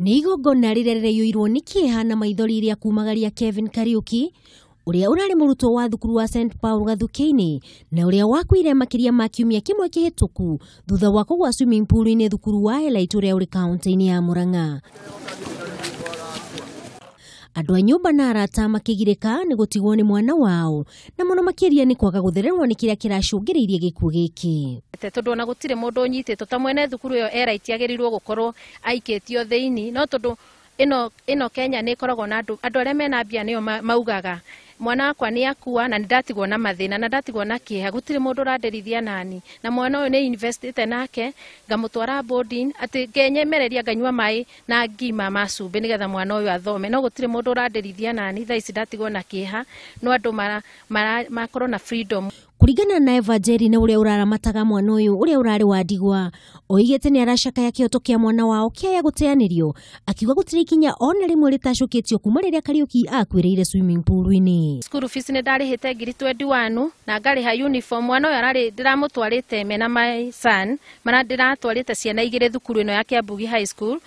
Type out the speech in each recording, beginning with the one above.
Nĩ igongona rĩrĩa rĩraiyũirwo nĩ kĩeha na maithori rĩa kumagaria Kevin Kariuki ũrĩa ũrarĩ mũrutwo wa thukuru wa St Paul Gathukĩ-inĩ na ũrĩa wakuire makĩria ma kiumia kĩmwe kĩhĩtũku thutha wa kũgwa swimming pool-inĩ thukuru wa Elite ũrĩa ũrĩ kaunti-inĩ ya Murang'a. Andũ a nyũmba na arata makĩgirĩka nĩ gũtigwo nĩ mwana wao na mũno makĩria nĩ kwaga gũthererwo nĩ kĩrĩa kĩracũngĩrĩirie gĩkuũ gĩkĩ. Tondũ ona gũtirĩ mũndũ ũnyitĩtwo ta mwene thukuru ĩyo Elite agĩrĩirwo gũkorwo aikĩtio thĩinĩ, no tondũ ĩno Kenya nĩ ĩkoragwo na andũ arĩa mena mbia nĩo maugaga mwana wakwa nĩ akua na nĩ ndatigwo na mathĩna na ndatigwo na kĩeha, gũtirĩ mũndũ ũranderithia nani, na mwana ũyũ nĩ investite nake ngamũtwara boarding atĩ ngenyemereria nganyua maĩ na ngima ma cumbĩ nĩgetha mwana ũyũ athome, no gũtirĩ mũndũ ũranderithia nani. Thaa ici ndatigwo na kĩeha, no andũ makorwo na freedom. Kũringana na Eva Njeri na ũrĩa ũraramataga mwana ũyũ ũrĩa ũrarĩ wa ndigwa, oigĩte nĩ aracakaya kĩhoto kĩa mwana wao kĩaya gũteanĩrio, akiuga gũtirĩ ikinya ona rĩmwe rĩtacũkĩtio kuma rĩrĩa Kariuki akuĩrĩire swimming pool-inĩ. School fees nĩ ndarĩhĩte ngiri 21 na ngarĩha uniform. Mwana ũyũ ararĩ ndĩramũtwarĩte mena my son, mara ndĩratwarĩte ciana igĩrĩ thukuru ĩno ya Kiambugi High School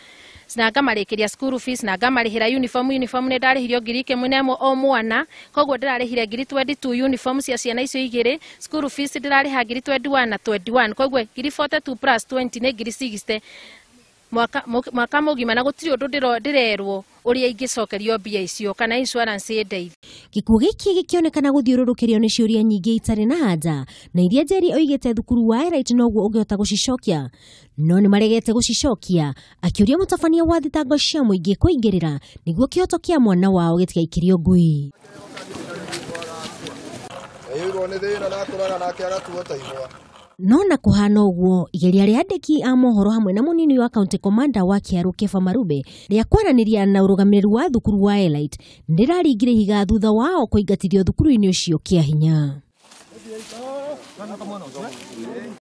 na ngamarĩkĩria school fees na ngamarĩhĩra uniform. Uniform nĩ ndarĩhirio ngiri 11 o mwana, koguo ndĩrarĩhire ngiri 22 uniform cia ciana icio igĩrĩ. School fees ndĩrarĩha ngiri 21 na 21, koguo ngiri 42 plus 20 nĩ ngiri 60 mwaka mũgima, na gũtirĩ ũndũ ndĩrerwo ũrĩa ingĩcokerio mbia icio kana insurance ĩndeithie. Gĩkuũ gĩkĩ gĩkĩonekana gũthiũrũrũkĩrio nĩ ciũria nyingĩ itarĩ na anja na iria Njeri oigĩte thukuru wa Elite noguo ũngĩhota gũcicokia, no nĩ maregete gũcicokia, akĩũria mũtabania wa thitango cia mũingĩ kũingĩrĩra nĩguo kĩhoto kĩa mwana wao gĩtigaikĩrio ngui. No na kũhana ũguo, igeria rĩa andĩki a mohoro hamwe na mũnini wa county commander wa Kĩarũ Kefa Marube rĩa kwaranĩria na ũrũgamĩrĩri wa thukuru wa Elite nĩrĩraringire ihiga thutha wao kũingatithio thukuru-inĩ ũcio kĩa hinya.